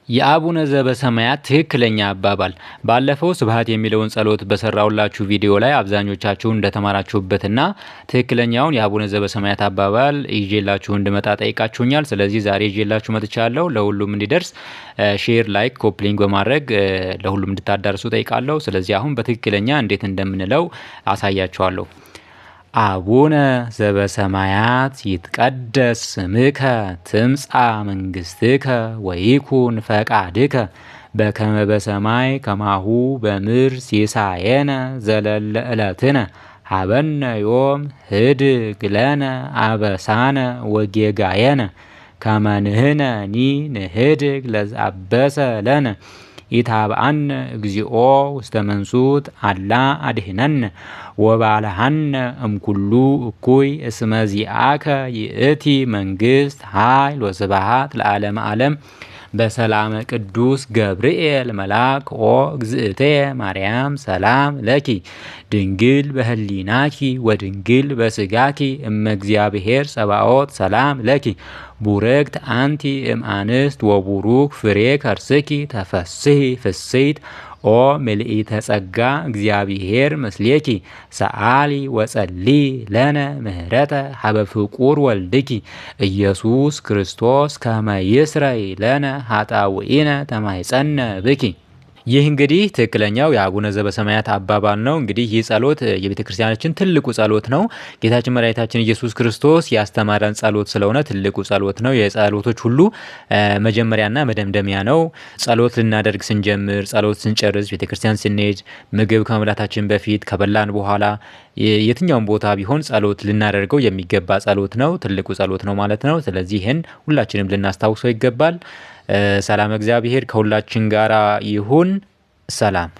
የአቡነ ዘበሰማያት ትክክለኛ አባባል። ባለፈው ስብሐት የሚለውን ጸሎት በሰራሁላችሁ ቪዲዮ ላይ አብዛኞቻችሁ እንደተማራችሁበትና ትክክለኛውን የአቡነ ዘበሰማያት አባባል ይዤላችሁ እንድመጣ ጠይቃችሁኛል። ስለዚህ ዛሬ ይዤላችሁ መጥቻለሁ። ለሁሉም እንዲደርስ share፣ like፣ copy link በማድረግ ለሁሉም እንድታዳርሱ ጠይቃለሁ። ስለዚህ አሁን በትክክለኛ እንዴት እንደምንለው አሳያችኋለሁ። አቡነ ዘበሰማያት ይትቀደስ ስምከ ትምጻእ መንግሥትከ ወይኩን ፈቃድከ በከመ በሰማይ ከማሁ በምድር ሲሳየነ ዘለለ ዕለትነ ሀበነ ዮም ህድግ ለነ አበሳነ ወጌጋየነ ከመ ንሕነኒ ንህድግ ለዘአበሰ ለነ ኢታብአነ እግዚኦ ውስተ መንሱት አላ አድኅነነ ወባልሐነ እምኩሉ እኩይ እስመ ዚአከ ይእቲ መንግሥት ኃይል ወስብሐት ለዓለመ ዓለም። በሰላመ ቅዱስ ገብርኤል መልአክ ኦ እግዝእትየ ማርያም ሰላም ለኪ ድንግል በህሊናኪ ወድንግል በስጋኪ እመ እግዚአብሔር ጸባኦት ሰላም ለኪ ቡርክት አንቲ እምአንስት ወቡሩክ ፍሬ ከርስኪ ተፈስሒ ፍስሕት ኦ ምልኢተ ጸጋ እግዚአብሔር ምስሌኪ ሰአሊ ወጸሊ ለነ ምህረተ ሀበ ፍቁር ወልድኪ ኢየሱስ ክርስቶስ ከመ ይስረይ ለነ ኃጣውኢነ ተማኅፀነ ብኪ። ይህ እንግዲህ ትክክለኛው የአቡነ ዘበሰማያት አባባል ነው። እንግዲህ ይህ ጸሎት የቤተ ክርስቲያናችን ትልቁ ጸሎት ነው። ጌታችን መድኃኒታችን ኢየሱስ ክርስቶስ ያስተማረን ጸሎት ስለሆነ ትልቁ ጸሎት ነው። የጸሎቶች ሁሉ መጀመሪያና መደምደሚያ ነው። ጸሎት ልናደርግ ስንጀምር፣ ጸሎት ስንጨርስ፣ ቤተ ክርስቲያን ስንሄድ፣ ምግብ ከመብላታችን በፊት፣ ከበላን በኋላ፣ የትኛውም ቦታ ቢሆን ጸሎት ልናደርገው የሚገባ ጸሎት ነው። ትልቁ ጸሎት ነው ማለት ነው። ስለዚህ ይህን ሁላችንም ልናስታውሰው ይገባል። ሰላም እግዚአብሔር ከሁላችን ጋራ ይሁን። ሰላም።